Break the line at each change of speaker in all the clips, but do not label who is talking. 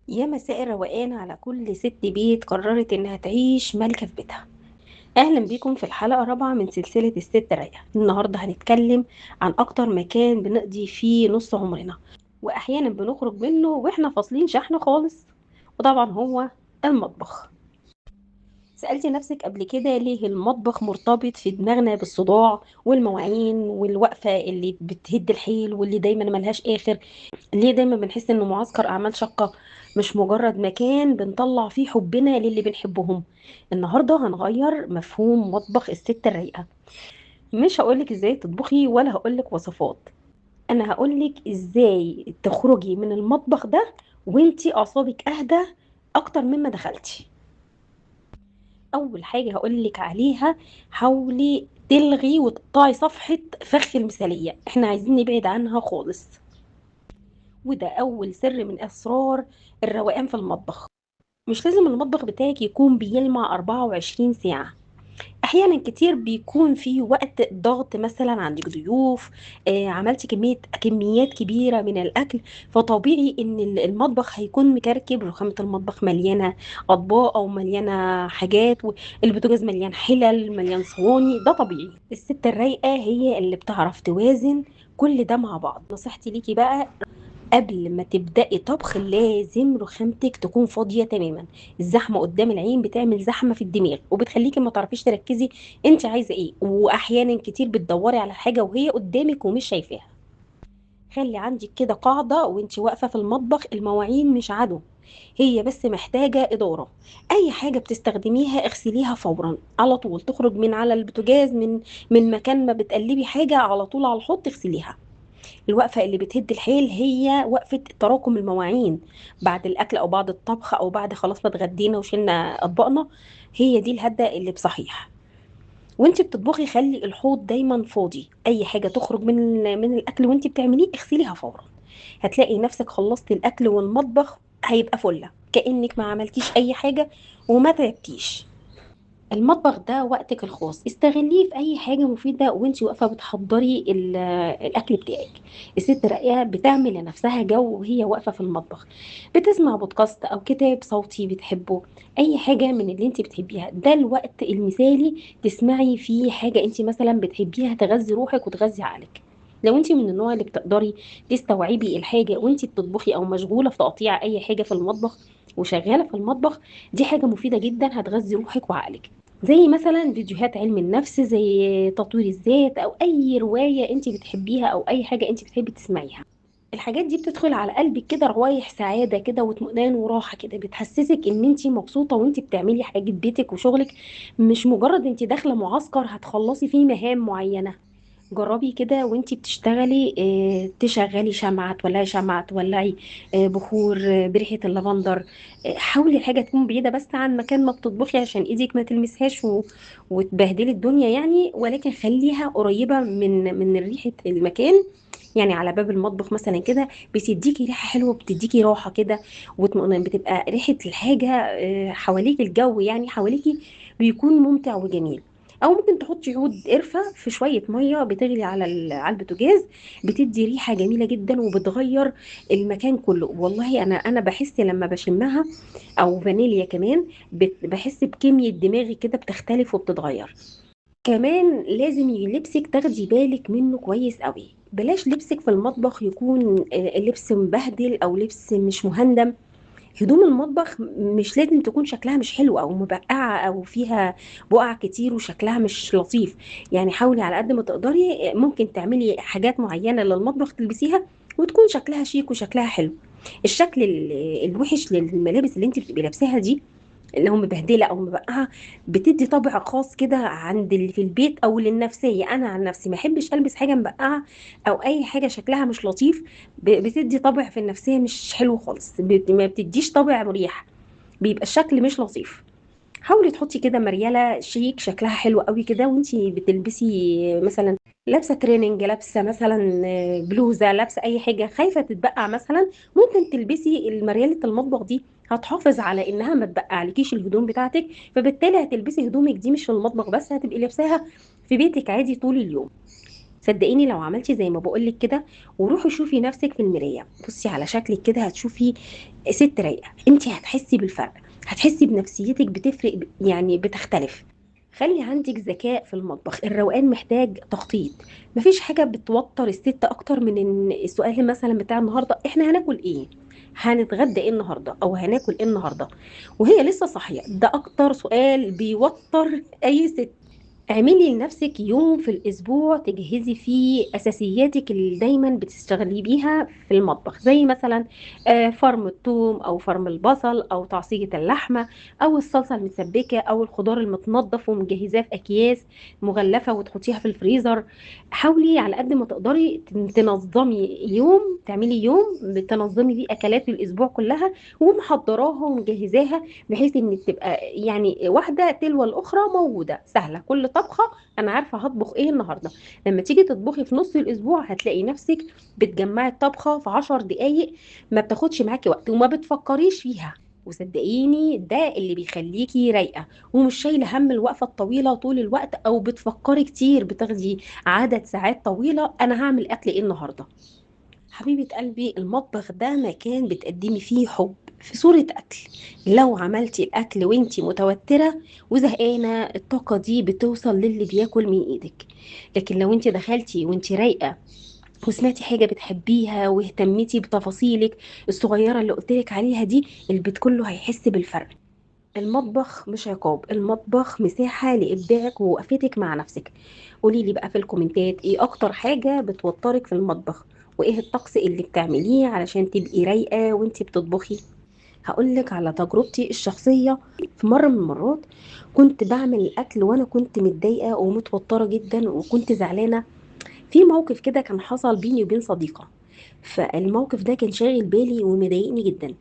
يا مساء الروقان على كل ست بيت قررت انها تعيش ملكة في بيتها. اهلا بيكم في الحلقة الرابعة من سلسلة الست رايقة. النهاردة هنتكلم عن اكتر مكان بنقضي فيه نص عمرنا واحيانا بنخرج منه واحنا فاصلين شحن خالص، وطبعا هو المطبخ. سألتي نفسك قبل كده ليه المطبخ مرتبط في دماغنا بالصداع والمواعين والوقفة اللي بتهد الحيل واللي دايما ملهاش آخر؟ ليه دايما بنحس انه معسكر اعمال شاقة مش مجرد مكان بنطلع فيه حبنا للي بنحبهم؟ النهاردة هنغير مفهوم مطبخ الست الرايقة. مش هقولك ازاي تطبخي ولا هقولك وصفات، انا هقولك ازاي تخرجي من المطبخ ده وانتي اعصابك اهدى اكتر مما دخلتي. اول حاجة هقولك عليها، حاولي تلغي وتقطعي صفحة فخ المثالية، احنا عايزين نبعد عنها خالص. وده اول سر من اسرار الروقان في المطبخ. مش لازم المطبخ بتاعك يكون بيلمع 24 ساعة، احيانا كتير بيكون في وقت ضغط، مثلا عندك ضيوف، عملتي كميات كبيرة من الاكل، فطبيعي ان المطبخ هيكون مكركب، رخامه المطبخ مليانة اطباق او مليانة حاجات، والبوتاجاز مليان حلل مليان صواني، ده طبيعي. الست الرايقه هي اللي بتعرف توازن كل ده مع بعض. نصيحتي ليكي بقى، قبل ما تبدأي طبخ لازم رخامتك تكون فاضية تماما. الزحمة قدام العين بتعمل زحمة في الدماغ وبتخليكي ما تعرفيش تركزي انت عايزة ايه، واحيانا كتير بتدوري على حاجة وهي قدامك ومش شايفاها. خلي عندك كده قاعدة وانت واقفة في المطبخ، المواعين مش عدو، هي بس محتاجة إدارة. أي حاجة بتستخدميها اغسليها فورا على طول، تخرج من على البوتاجاز، من مكان ما بتقلبي حاجة على طول على الحوض تغسليها. الوقفة اللي بتهد الحيل هي وقفة تراكم المواعين بعد الأكل أو بعد الطبخ أو بعد خلاص ما اتغدينا وشلنا أطباقنا، هي دي الهدة اللي بصحيح. وانت بتطبخي خلي الحوض دايما فاضي، أي حاجة تخرج من الأكل وانت بتعمليه اغسليها فورا. هتلاقي نفسك خلصتي الأكل والمطبخ هيبقى فلة، كأنك ما عملتيش أي حاجة وما تعبتيش. المطبخ ده وقتك الخاص، استغليه في اي حاجة مفيدة وانتي واقفة بتحضري الاكل بتاعك. الست الرايقه بتعمل لنفسها جو وهي واقفة في المطبخ، بتسمع بودكاست او كتاب صوتي بتحبه، اي حاجة من اللي انتي بتحبيها. ده الوقت المثالي تسمعي فيه حاجة انتي مثلا بتحبيها، تغذي روحك وتغذي عقلك. لو انتي من النوع اللي بتقدري تستوعبي الحاجة وانتي بتطبخي او مشغولة في تقطيع اي حاجة في المطبخ وشغالة في المطبخ، دي حاجة مفيدة جدا هتغذي روحك وعقلك. زي مثلا فيديوهات علم النفس، زي تطوير الذات، او اي رواية انت بتحبيها او اي حاجة انت بتحبي تسمعيها. الحاجات دي بتدخل على قلبك كده روايح سعادة كده واطمئنان وراحة كده، بتحسسك ان انت مبسوطة وانت بتعملي حاجة بيتك وشغلك، مش مجرد انت داخلة معسكر هتخلصي فيه مهام معينة. جربي كده وانتي بتشتغلي، تشغلي شمعة، تولعي شمعة، تولعي بخور، بريحة اللافندر. حاولي الحاجة تكون بعيدة بس عن مكان ما بتطبخي عشان ايدك ما تلمسهاش وتبهدلي الدنيا يعني، ولكن خليها قريبة من ريحة المكان، يعني على باب المطبخ مثلا كده، بتديكي ريحة حلوة، بتديكي راحة كده واطمئنان، بتبقى ريحة الحاجة، حواليك، الجو يعني حواليكي بيكون ممتع وجميل. او ممكن تحطي عود قرفه في شوية مية بتغلي على البوتاجاز، بتدي ريحه جميلة جدا وبتغير المكان كله. والله انا بحس لما بشمها، او فانيليا كمان، بحس بكمية دماغي كده بتختلف وبتتغير. كمان لازم لبسك تاخدي بالك منه كويس قوي، بلاش لبسك في المطبخ يكون لبس مبهدل او لبس مش مهندم. هدوم المطبخ مش لازم تكون شكلها مش حلو او مبقعه او فيها بقع كتير وشكلها مش لطيف، يعني حاولي على قد ما تقدري ممكن تعملي حاجات معينة للمطبخ تلبسيها وتكون شكلها شيك وشكلها حلو. الشكل الوحش للملابس اللي انت بتبقي لابساها دي، اللي هو مبهدله او مبقعه، بتدي طابع خاص كده عند اللي في البيت او للنفسيه. انا عن نفسي ما احبش البس حاجة مبقعه او اي حاجة شكلها مش لطيف، بتدي طابع في النفسية مش حلو خالص، ما بتديش طابع مريح، بيبقى الشكل مش لطيف. حاولي تحطي كده مريله شيك شكلها حلو قوي كده وانتي بتلبسي، مثلا لابسه تريننج، لابسه مثلا بلوزة، لابسه اي حاجة خايفة تتبقع مثلا، ممكن تلبسي المريله المطبخ دي، هتحافظ على انها ما تبقعلكيش الهدوم بتاعتك، فبالتالي هتلبسي هدومك دي مش في المطبخ بس، هتبقي لابساها في بيتك عادي طول اليوم. صدقيني لو عملتي زي ما بقولك كده، وروحي شوفي نفسك في المراية، بصي على شكلك كده، هتشوفي ست رايقة، انت هتحسي بالفرق، هتحسي بنفسيتك بتفرق، يعني بتختلف. خلي عندك ذكاء في المطبخ، الروقان محتاج تخطيط. مفيش حاجة بتوتر الست أكتر من إن السؤال مثلا بتاع النهاردة إحنا هناكل إيه؟ هنتغدى إيه النهاردة؟ أو هناكل إيه النهاردة؟ وهي لسه صاحية. ده أكتر سؤال بيوتر أي ست. اعملي لنفسك يوم في الأسبوع تجهزي فيه أساسياتك اللي دايما بتشتغلي بيها في المطبخ، زي مثلا فرم الثوم أو فرم البصل أو تعصيجة اللحمة أو الصلصة المسبكة أو الخضار المتنظف ومجهزاه في أكياس مغلفة وتحطيها في الفريزر. حاولي على قد ما تقدري تنظمي يوم، تعملي يوم بتنظمي فيه أكلات الأسبوع كلها ومحضراها ومجهزاها، بحيث إن تبقى واحدة تلو الأخرى موجودة سهلة. كل طبخة أنا عارفة هطبخ إيه النهاردة. لما تيجي تطبخي في نص الأسبوع هتلاقي نفسك بتجمعي الطبخة في 10 دقايق، ما بتاخدش معاكي وقت وما بتفكريش فيها. وصدقيني ده اللي بيخليكي رايقة ومش شايلة هم الوقفة الطويلة طول الوقت، أو بتفكري كتير، بتاخدي عدد ساعات طويلة أنا هعمل أكل إيه النهاردة. حبيبة قلبي، المطبخ ده مكان بتقدمي فيه حب في صورة أكل. لو عملتي الأكل وانتي متوترة وزهقانة، الطاقة دي بتوصل للي بياكل من إيدك. لكن لو انتي دخلتي وانتي رايقة وسمعتي حاجة بتحبيها واهتمتي بتفاصيلك الصغيرة اللي قلتلك عليها دي، البيت كله هيحس بالفرق. المطبخ مش عقاب، المطبخ مساحة لإبداعك ووقفتك مع نفسك. قولي لي بقى في الكومنتات ايه أكتر حاجة بتوترك في المطبخ، وايه الطقس اللي بتعمليه علشان تبقي رايقة وانتي بتطبخي. هقولك على تجربتي الشخصية. في مرة من المرات كنت بعمل الأكل وأنا كنت متضايقة ومتوترة جدا وكنت زعلانة في موقف كده كان حصل بيني وبين صديقة، فالموقف ده كان شاغل بالي ومضايقني جدا.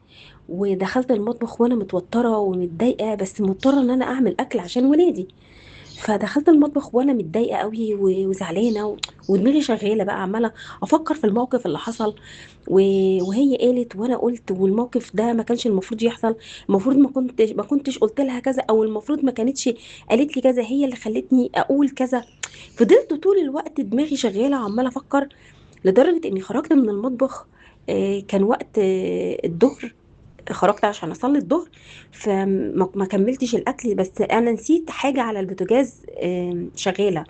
ودخلت المطبخ وانا متوترة ومتضايقة، بس مضطرة ان انا اعمل اكل عشان ولادي. فدخلت المطبخ وانا متضايقة قوي وزعلانة ودماغي شغالة بقى، عمالة افكر في الموقف اللي حصل وهي قالت وانا قلت، والموقف ده ما كانش المفروض يحصل، المفروض ما كنتش قلت لها كذا، او المفروض ما كانتش قالت لي كذا، هي اللي خلتني اقول كذا. فضلت طول الوقت دماغي شغالة عمالة افكر، لدرجة اني خرجت من المطبخ. كان وقت الظهر، خرجت عشان اصلي الظهر، فما كملتش الاكل، بس انا نسيت حاجة على البوتاجاز، شغالة،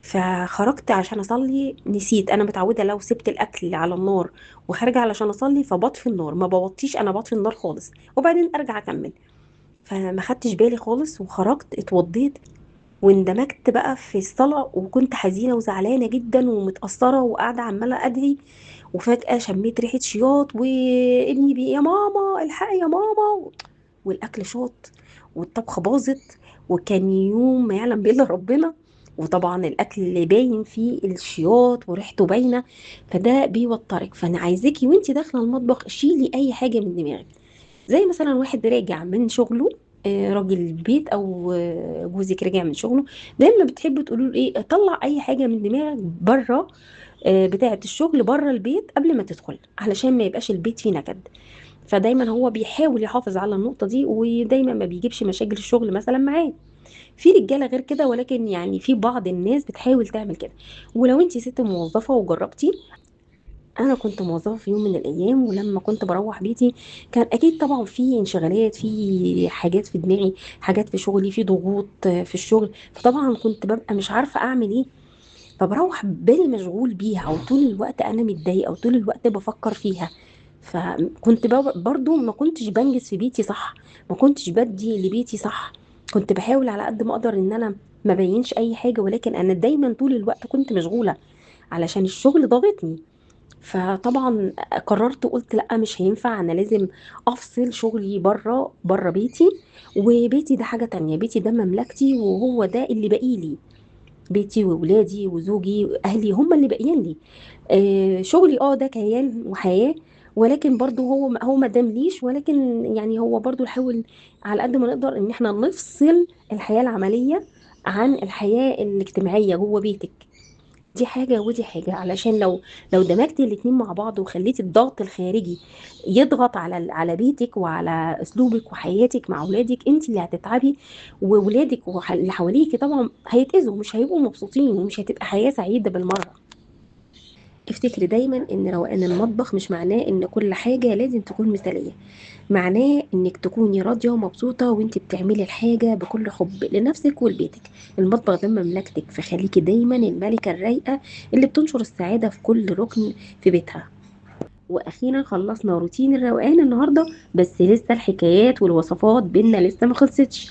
فخرجت عشان اصلي نسيت. انا متعوده لو سبت الاكل على النار وخارجه علشان اصلي فبطفي النار، ما بوطيش، انا بطفي النار خالص وبعدين ارجع اكمل. فما خدتش بالي خالص وخرجت اتوضيت واندمجت بقى في الصلاة، وكنت حزينة وزعلانه جدا ومتاثره وقاعدة عماله ادعي. وفجاة شميت ريحه شياط، وابني بي يا ماما الحقي يا ماما، والاكل شاط والطبخه باظت، وكان يوم ما يعلم به الا ربنا. وطبعا الاكل باين فيه الشياط وريحته باينة، فده بيوترك. فانا عايزاكي وانتي داخله المطبخ شيلي اي حاجة من دماغك، زي مثلا واحد راجع من شغله، راجل البيت او جوزك راجع من شغله، دايما بتحبوا تقولوا له ايه؟ طلع اي حاجة من دماغك بره، بتاعه الشغل بره البيت قبل ما تدخل، علشان ما يبقاش البيت فيه نكد. فدايما هو بيحاول يحافظ على النقطة دي، ودايما ما بيجيبش مشاكل الشغل مثلا معاه. في رجاله غير كده، ولكن في بعض الناس بتحاول تعمل كده. ولو انتي ست موظفة وجربتي، انا كنت موظفة في يوم من الايام، ولما كنت بروح بيتي كان اكيد طبعا في انشغالات، في حاجات في دماغي، حاجات في شغلي، في ضغوط في الشغل، فطبعا كنت ببقى مش عارفه اعمل ايه، فبروح بالي مشغول بيها، وطول الوقت انا متضايقة وطول الوقت بفكر فيها. فكنت برضو ما كنتش بنجز في بيتي صح، ما كنتش بدي لبيتي صح، كنت بحاول على قد ما اقدر ان انا ما بينش اي حاجة، ولكن انا دايما طول الوقت كنت مشغولة علشان الشغل ضاغطني. فطبعا قررت وقلت لا مش هينفع، انا لازم افصل شغلي بره بيتي، وبيتي ده حاجة تانية، بيتي ده مملكتي وهو ده اللي باقي لي، بيتي وولادي وزوجي واهلي هم اللي باقيين لي. شغلي ده كيان وحياه، ولكن برضو هو ما دامليش، ولكن هو برضو نحاول على قد ما نقدر ان احنا نفصل الحياة العملية عن الحياة الاجتماعية جوه بيتك. دي حاجة ودي حاجة، علشان لو دمجتي الاتنين مع بعض وخليتي الضغط الخارجي يضغط على بيتك وعلى اسلوبك وحياتك مع اولادك، انت اللي هتتعبي، وولادك اللي حواليكي طبعا هيتأذوا، مش هيبقوا مبسوطين، ومش هتبقى حياة سعيدة بالمرة. افتكري دايما ان روقان المطبخ مش معناه ان كل حاجة لازم تكون مثالية، معناه انك تكوني راضية ومبسوطة وانت بتعملي الحاجة بكل حب لنفسك ولبيتك. المطبخ ده مملكتك، فخليكي دايما الملكة الرايقة اللي بتنشر السعادة في كل ركن في بيتها. واخيرا خلصنا روتين الروقان النهاردة، بس لسه الحكايات والوصفات بينا لسه ما خلصتش.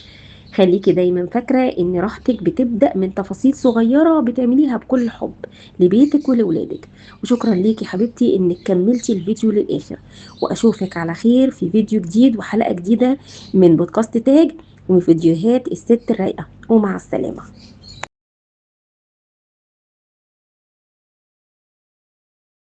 خليكي دايما فاكرة ان راحتك بتبدأ من تفاصيل صغيرة بتعمليها بكل حب لبيتك ولولادك. وشكرا ليكي حبيبتي انك كملتي الفيديو للآخر، واشوفك على خير في فيديو جديد وحلقة جديدة من بودكاست تاج ومن فيديوهات الست الرايقة. ومع السلامة.